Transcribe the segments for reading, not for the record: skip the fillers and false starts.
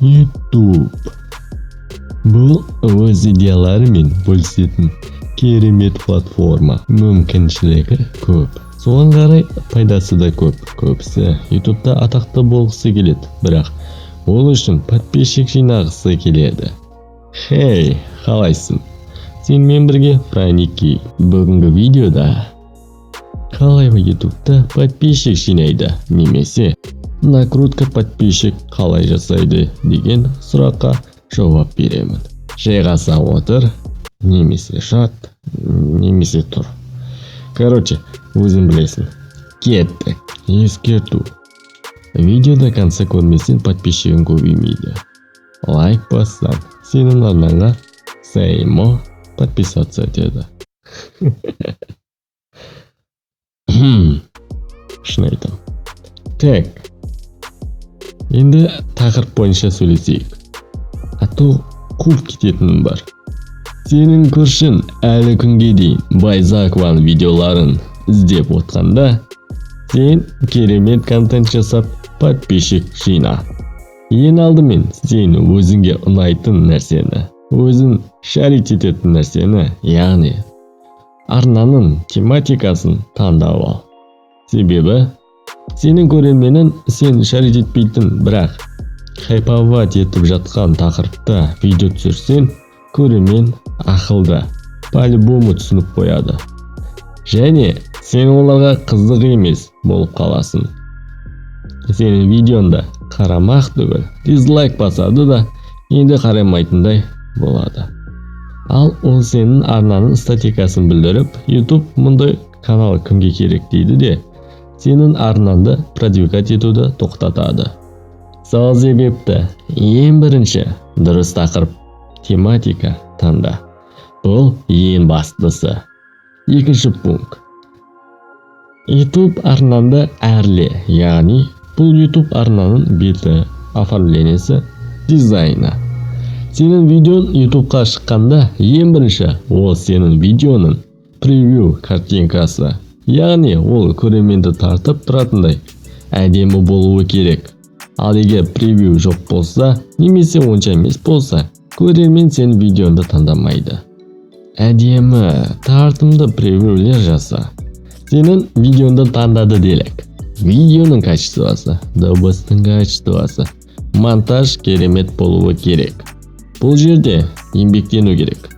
YouTube. Бұл өз идеяларымен бөлісетін керемет платформа. Мүмкіншілігі көп. Соған қарай пайдасы да көп. Көбісі Ютубта атақты болғысы келеді, бірақ ол үшін подписчик жинағысы келеді. Хей, қалайсың? Сенімен бірге Франики. Бүгінгі видеода қалай Ютубта подписчик жинайды немесе накрутка подписчик қалай жасайды деген сұраққа жауап беремін. Жайғаса отыр, немесе жат, немесе тұр. Короче, өзің білесің. Кеттік. Ескерту. Видео до конца көрмесең, подписчигің көбеймейді. Лайк бассаң, сенің арнаңа само подписаться етеді. Шын айтам. Так. Енді тақырып бойынша сөйлесейік. А то қуып кететінім бар. Сенің көршің әлі күнге дейін Байзакованың видеоларын іздеп отқанда, сен керемет контент жасап, подписчик жина. Ең алдымен сен өзіңге ұнайтын нәрсені, өзің шарить ететін нәрсені, яғни арнаның тематикасын таңдап ал. Себебі сенің көрерменің сен шарить етпейтін, бірақ хайповать етіп жатқан тақырыпта видео түсірсең, көрермен ақылды, по-любому түсініп қояды. Және сен оларға қызық емес болып қаласың. Сенің видеоңда қарамақ түгіл, дизлайк басады да, енді қарамайтындай болады. Ал ол сенің арнаның статикасын білдіріп, YouTube мұндай канал кімге керек дейді де, сенің арнаңды продвигать етуді тоқтатады. Сол себепті ең бірінші дұрыс тақырып, тематика таңда. Бұл ең бастысы. Екінші пункт. YouTube арнаңды әрле, яғни бұл YouTube арнаның беті, оформлениесі, дизайны. Сенің видеоң YouTubeқа шыққанда, ең бірінші ол сенің видеоның превью картинкасы, яғни ол көрерменді тартып тұратындай әдемі болуы керек. Ал егер превью жоқ болса немесе онша емес болса, көрермен сенің видеоңды таңдамайды. Әдемі, тартымды превьюлер жаса. Сенің видеоңды таңдады делік. Видеоның качествосы, дыбыстың качествосы, монтаж керемет болуы керек. Бұл жерде еңбектену керек.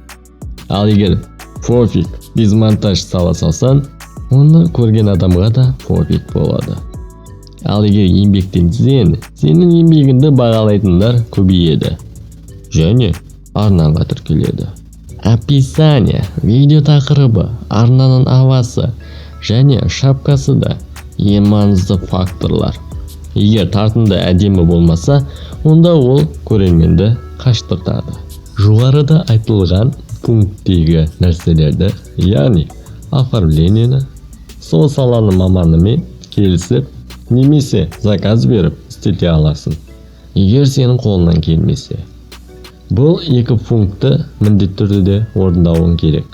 Ал егер пофиг, без монтаж сала салсаң, оны көрген адамға да пофиг болады. Ал егер еңбектенсең, сенің еңбегіңді бағалайтындар көбейеді және арнаңға тіркеледі. Описание, видео тақырыбы, арнаның ауасы және шапкасы да ең маңызды факторлар. Егер тартымды, әдемі болмаса, онда ол көрерменді қаштыртады. Жоғарыда айтылған пункттегі нәрселерді, яғни оформлениені, сол саланың маманымен келісіп немесе заказ беріп істете аласың, егер сенің қолыңнан келмесе. Бұл екі пунктті міндетті түрде орындауың керек.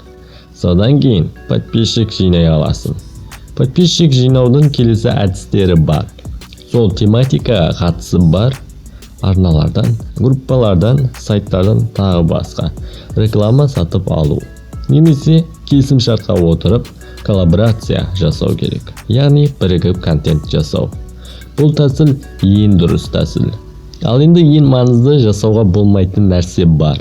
Содан кейін подписчик жинай аласың. Подписчик жинаудың келесі әдістері бар. Сол тематикаға қатысы бар арналардан, группалардан, сайттардан, тағы басқа реклама сатып алу немесе келісімшартқа отырып, коллаборация жасау керек, яғни бірігіп контент жасау. Бұл тәсіл ең дұрыс тәсіл. Ал енді ең маңызды жасауға болмайтын нәрсе бар.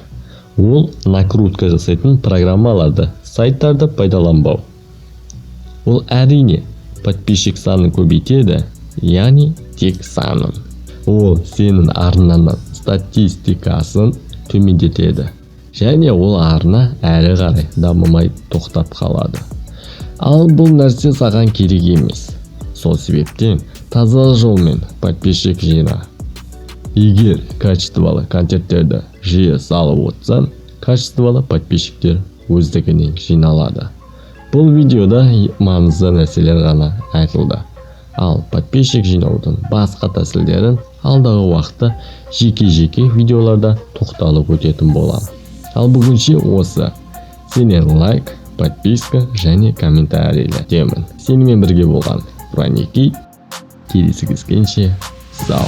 Ол накрутка жасайтын программаларды, сайттарды пайдаланбау. Ол, әрине, подписчик санын көбейтеді, яғни тек санын. Ол сенің арнаңның статистикасын төмендетеді және ол арна әрі қарай дамымай тоқтап қалады. Ал бұл нәрсе саған керек емес. Сол себептен таза жолмен подписчик жина. Егер качестволы контенттерді жиі салып отырсаң, качестволы подписчиктер өздігінен жиналады. Бұл видеода маңызды нәрселер ғана айтылды. Ал подписчик жинаудың басқа тәсілдерін алдағы уақытта жеке-жеке видеоларда тоқталып өтетін боламын. Ал бүгінше осы. Сенен лайк, подписка және комментарийлер күтемін. Сенімен бірге болған Франики. Келесі кездескенше, сау.